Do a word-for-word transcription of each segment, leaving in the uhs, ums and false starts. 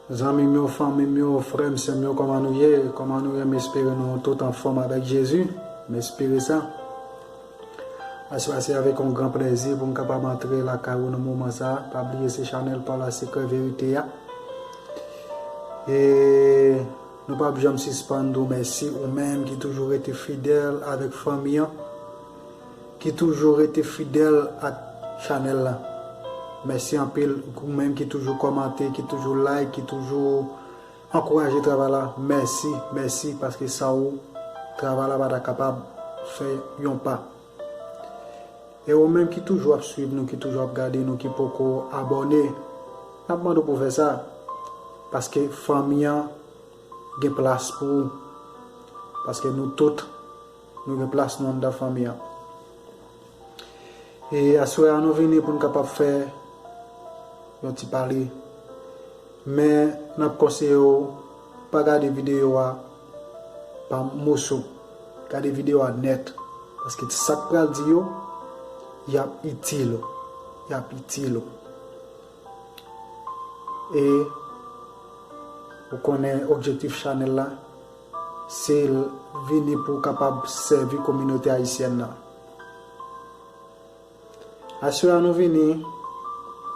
Zanmi m yo, fanmi m yo, frè m, sè m yo, kòman nou ye? Kòman nou ye? M espere nou tout anfòm avèk Jezi. M espere sa. Aswè a se avèk yon gran plèzi pou m kapab antre lakay ou nan moman sa a. Pa bliye se chanèl pa w la, Sekrè Verite a. E nou p ap janm sispann di w mèsi, ou menm ki toujou rete fidèl avèk fanmi an, ki toujou rete fidèl ak chanèl la. Mèsi anpil, ou menm ki toujou kòmante, ki toujou like, ki toujou ankouraje travay la. Mèsi, mèsi, paske san ou, travay la pa ta kapab fè yon pa. E ou menm ki toujou ap swiv nou, ki toujou ap gade nou, ki poko abòne, n ap mande w pou fè sa, paske fanmi an gen plas pou ou, paske nou tout, nou gen plas nou anndan fanmi an. E aswè a, nou vini pou n kapab fè yon ti pale. Men, n ap konseye w, pa gade videyo a pa moso. Gade videyo a nèt. Paske sa k pral di yo, y ap itil ou. Y ap itil ou. E ou konnen objektif chanèl la, se l vini pou kapab sèvi kominote ayisyèn nan. Aswè a nou vini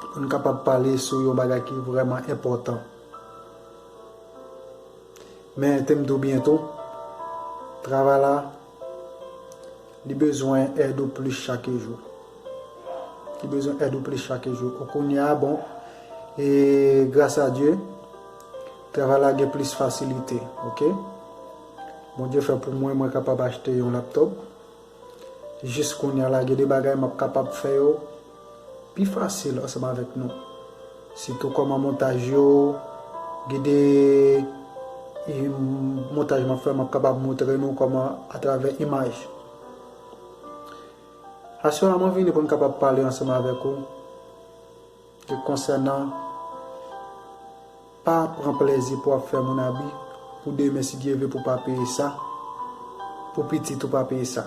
pou n kapab pale sou yon bagay ki vrèman enpòtan. Men, te m di w byen tou, travay la, li bezwen èd ou plis chak jou. Li bezwen èd ou plis chak jou. Kounye a, bon, e gras a Dye, travay la gen plis fasilite, oke? Bondye fè pou mwen, mwen kapab achte yon laptòp. Jis kounye a la, gen de bagay m ap kapab fè yo pi fasil ansanm avèk nou. Sitou kòman montaj yo, gen de, e, montaj m ap fè, m ap kapab montre nou kòman atravè imaj. Aswè a, mwen vini pou n kapab pale ansanm avèk ou. E konsènan, pa pran plèzi pou w ap fè moun abi, pou demen, si Dye vle, pou w pa peye sa, pou pitit ou pa peye sa.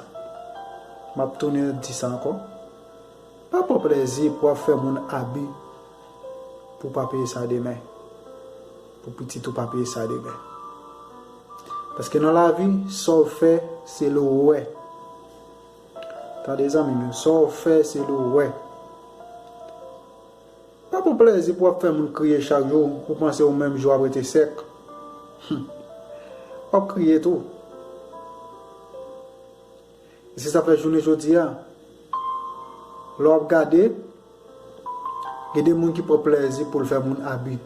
M ap tounen di sa ankò. Pa pran plèzi pou w ap fè moun abi, pou w pa peye sa demen, pou pitit ou pa peye sa demen. Paske nan lavi, sa w fè, se li w wè. Tande, zanmi m yo, sa w fè, se li w wè. Pa pran plèzi pou w ap fè moun kriye chak jou, ou panse ou menm je w ap rete sèk. Hum. W ap kriye tou. E se sa fè jounen jodi a, lè w ap gade, gen de moun ki pran plèzi pou l fè moun abi.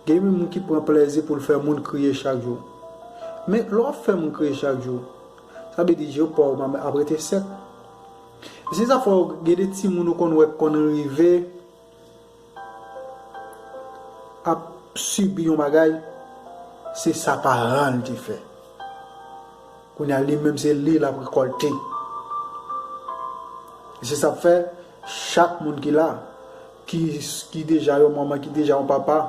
Gen de moun ki pran plèzi pou l fè moun kriye chak jou. Men, lè w ap fè moun kriye chak jou, sa vle di je w pa w ap rete sèk. E se sa fè w gen de timoun ou konn wè k konn rive ap sibi yon bagay, se sa paran l te fè. Kounye a, li menm, se li l ap rekòlte. E se sa k fè, chak moun ki la, ki, ki deja yon manman, ki deja yon papa,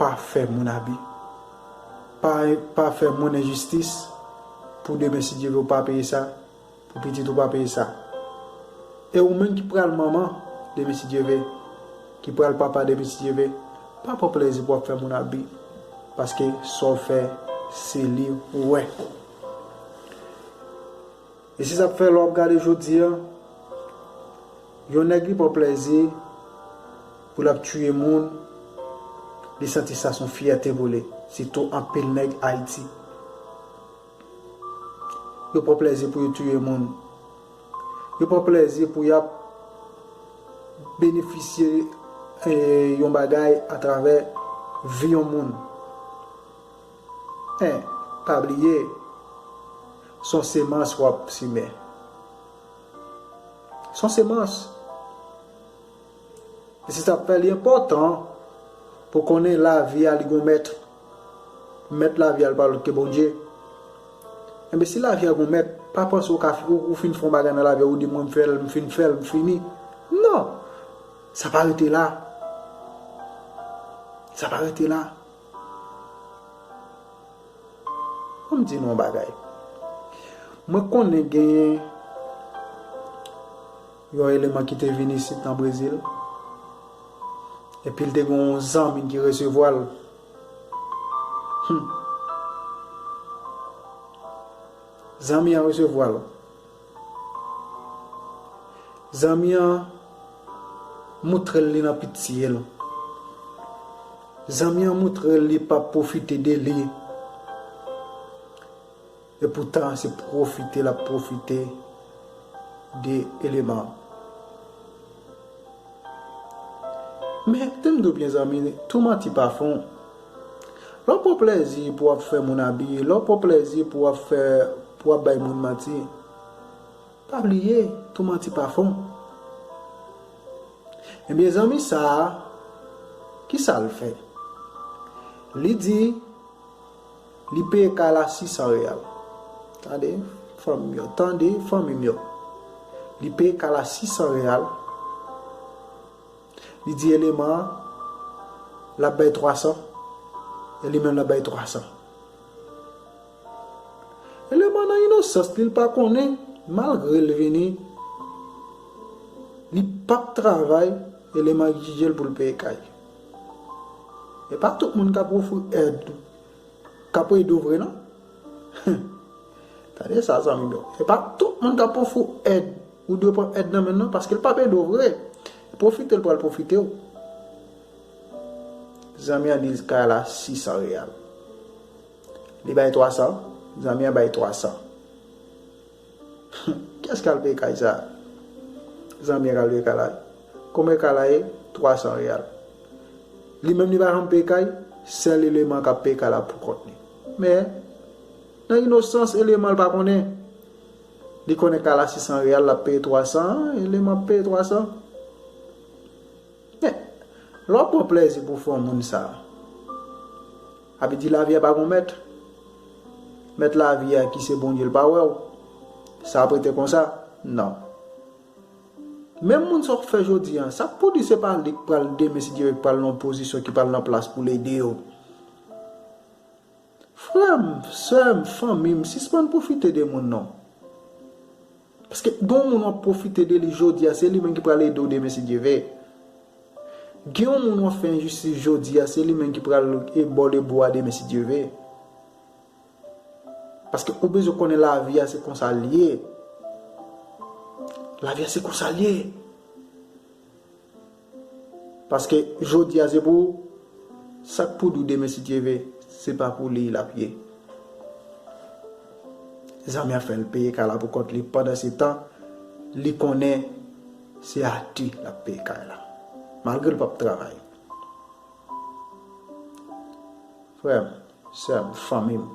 pa fè moun abi. Pa, pa fè moun enjistis, pou demen, si Dye vle, ou pa peye sa. Pou pitit ou pa peye sa. E ou menm ki pral manman demen si Dye vle, ki pral papa demen si Dye vle, pa pran plezi pou w ap fè moun abi, paske sa w fè, se li ou wè. E se sa k fè lè w ap gade jodi a, yon nèg li pran plezi pou l ap tiye moun, li santi sa se yon fyète pou li, sitou anpil nèg Ayiti. Yo pran plezi pou yo tiye moun. Yo pran plezi pou y ap benefisye, eh, yon bagay atravè vi yon moun. En, pa bliye, se yon semans w ap simen. Se yon semans. E se sa k fè li enpòtan pou konnen lavi a li gon mèt. Mèt lavi a li pa lòt ke Bondye. Enben, si lavi a gon mèt, pa panse w ka fi-, ou, ou fin fè yon bagay nan lavi a, ou di, "Mwen, m fè l, m fin fè l, m fini." Non! Sa pa rete la. Sa pa rete la. Ban m di nou yon bagay. Mwen konnen genyen yon eleman ki te vin isit nan Brezil. Epi l te gen yon zanmi ki resevwa l. Hmm. Zanmi an resevwa l. Zanmi an moutre l li nan pitye l. Zanmi an moutre l li p ap pwofite de li. Epoutan, se pwofite l ap pwofite de eleman an. Men, te m di w byen, zanmi, tou manti pa fon. Lè w pran plèzi pou w ap fè moun abiye, lè w pran plèzi pou w ap fè, pou w ap bay moun manti, pa bliye, tou manti pa fon. Ebyen, zanmi sa a, ki sa l fè? Li di, li peye kay la sis san reyal. Tande, fanmi m yo, tande, fanmi m yo. Li peye kay la sis san reyal. Li di eleman an, l ap bay twa san, e li menm l ap bay twa san. Eleman nan inosans li, l pa konnen, malgre l vini, li p ap travay, eleman egzije l pou l peye kay. E pa tout moun k ap ofri èd, k ap ede w vre, non. Tande sa, zanmi m yo. E pa tout moun k ap ofri èd, ou dwe pran èd nan men l, non, paske l p ap ede w vre. Pwofite l pral pwofite w. Zanmi an di l kay la sis san reyal. Li bay twa san, zanmi an bay twa san. Kiyès k al peye kay sa a? Zanmi an k al peye kay la. Konbyen kay la ye? Twa san reyal. Li menm li pa janm peye kay, sèl eleman k ap peye kay la pou kont li. Men, nan inosans, eleman l pa konnen. Li konnen kay la sis san reyal, l ap peye twa san, eleman ap peye twa san. Men, lè w ap pran plèzi pou fè yon moun sa, sa vle di lavi a pa gon mèt. Mèt lavi a ki se Bondye l pa wè w. Sa ap rete konsa? Non. Menm moun sa w fè jodi a, sa k pou di se pa li k pral demen, si Dye vle, k pral nan yon pozisyon, ki pral nan plas pou l ede w. Frè m, sè m, fanmi m, sispann pwofite de moun non. Paske gen yon moun w ap pwofite de li jodi a, se li menm ki pral ede w demen si Dye vle. Gen yon moun w ap fè enjistis jodi a, se li menm ki pral e ba w lebou a demen si Dye vle. Paske ou bezwen konnen lavi a se konsa l ye. Lavi a se konsa l ye. Paske jodi a se pou ou, sa k pou di w demen si Dye vle, se pa pou li l ap ye. Zanmi an fè l peye kay la pou kont li, pandan se tan, li konnen se ati l ap peye kay la. Malgre l p ap travay. Frè m, sè m, fanmi m,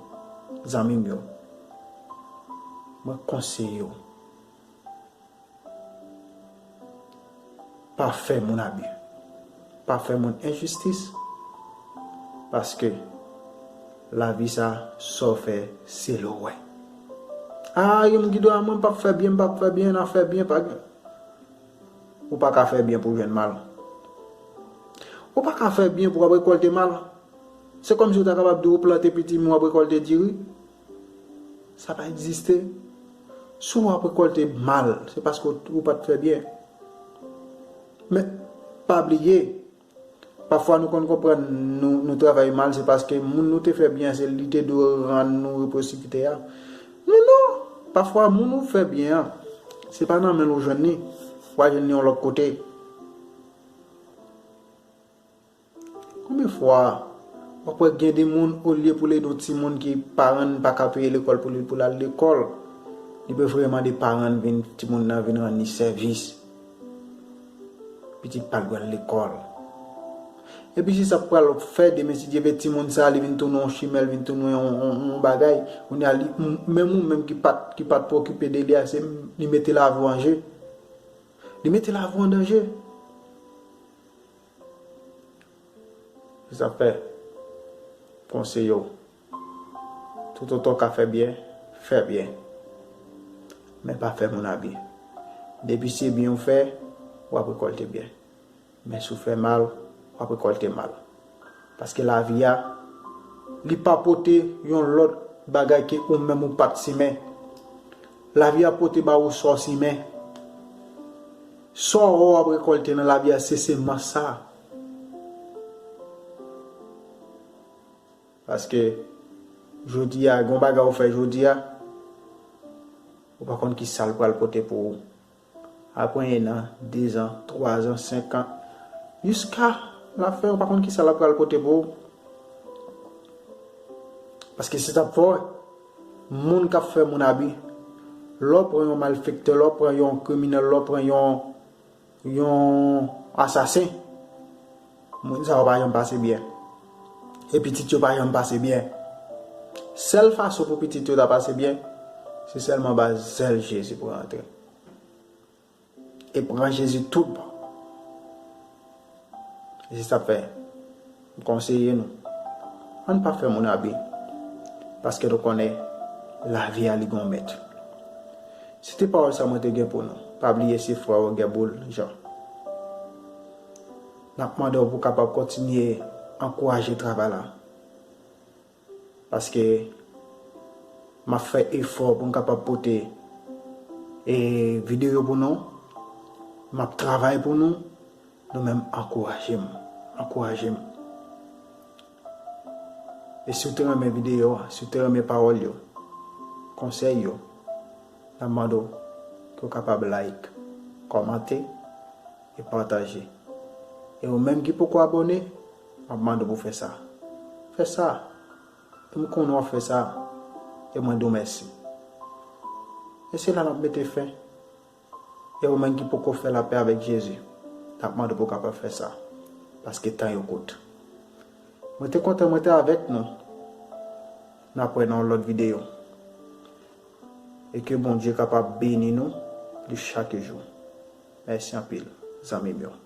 zanmi m yo, mwen konseye w. Pa fè moun abi. Pa fè moun enjistis. Paske lavi sa, sa w fè, se l ou wè. A, yon moun ki di w, a, mwen m p ap fè byen, m p ap fè byen, n a fè byen, pa gen. Ou pa ka fè byen pou w jwenn mal. Ou pa ka fè byen pou w ap rekòlte mal. Se kòmsi yo ta kapab di w plante pitimi, w ap rekòlte diri. Sa pa egziste. Si w ap rekòlte mal, se paske w, ou pa t fè byen. Men, pa bliye, pafwa nou konn konprann nou, nou travay mal, se paske moun nou te fè byen an, se li te dwe rann nou reprosipite a. Men non, pafwa moun ou fè byen an, se pa nan men l ou jwenn li, w a jwenn li yon lòt kote. Konbyen fwa w ap wè gen de moun, olye pou l ede yon timoun ki paran l pa ka peye lekòl pou li, pou l al lekòl, li prefere mande paran l vin, timoun nan vin rann li sèvis. Pitit pa l pral lekòl. Epi se sa k pral fè demen si Dye vle, timoun sa a, li vin tounen yon chimè, li vin tounen yon, yon, yon bagay. Kounye a, li, menm ou menm ki pa t, ki pa t pwokipe de li a, se li mete lavi w an je. Li mete lavi w an danje. Se sa k fè, konseye w, toutotan w ka fè byen, fè byen. Men pa fè moun abi. Depi se byen w fè, w ap rekòlte byen. Men si w fè mal, w ap rekòlte mal. Paske lavi a, li pa pote yon lòt bagay ke ou menm ou pa t simen. Lavi a pote ba ou sa w simen. Sa w ap rekòlte nan lavi a, se semans sa. Paske jodi a, gen yon bagay ou fè jodi a, ou pa konn ki sa l pral pote pou ou. Apre en an, de zan, twa zan, senk an, jiska lafen, ou pa konn ki sa l ap pral pote pou ou. Paske se sa k ap fè w wè, moun k ap fè moun abi, lè w pran yon malfektè, lè w pran yon kriminèl, lè w pran yon, yon asasen, moun sa yo pa janm pase byen. E pitit yo pa janm pase byen. Sèl fason pou pitit yo ta pase byen, se sèlman ba zèl Jezi pou rantre. E pran Jezi tout bon. E se sa k fè, m konseye nou, ann pa fè moun abi, paske nou konnen lavi a li gon mèt. Se te pawòl sa mwen te gen pou nou. Pa bliye se frè w Gèboul Jean. N ap mande w pou w kapab kontinye ankouraje travay la. Paske m ap fè efò pou m kapab pote e videyo pou nou. M ap travay pou nou. Nou menm ankouraje m. Ankouraje m. E si w te renmen videyo a, si w te renmen pawòl yo, konsèy yo, n ap mande w ke w kapab like, kòmante e pataje. E ou menm ki poko abòne, m ap mande w pou fè sa. Fè sa. M konnen w ap fè sa. E mwen di w mèsi. E se la n ap mete fen. E ou menm ki poko fè lapè avèk Jezi, n ap mande w pou w kapab fè sa. Paske tan yo kout. Mwen te kontan mwen te avèk nou. N ap wè nan yon lòt videyo. E ke Bondye kapab beni nou de chak jou. Mèsi anpil, zanmi m yo.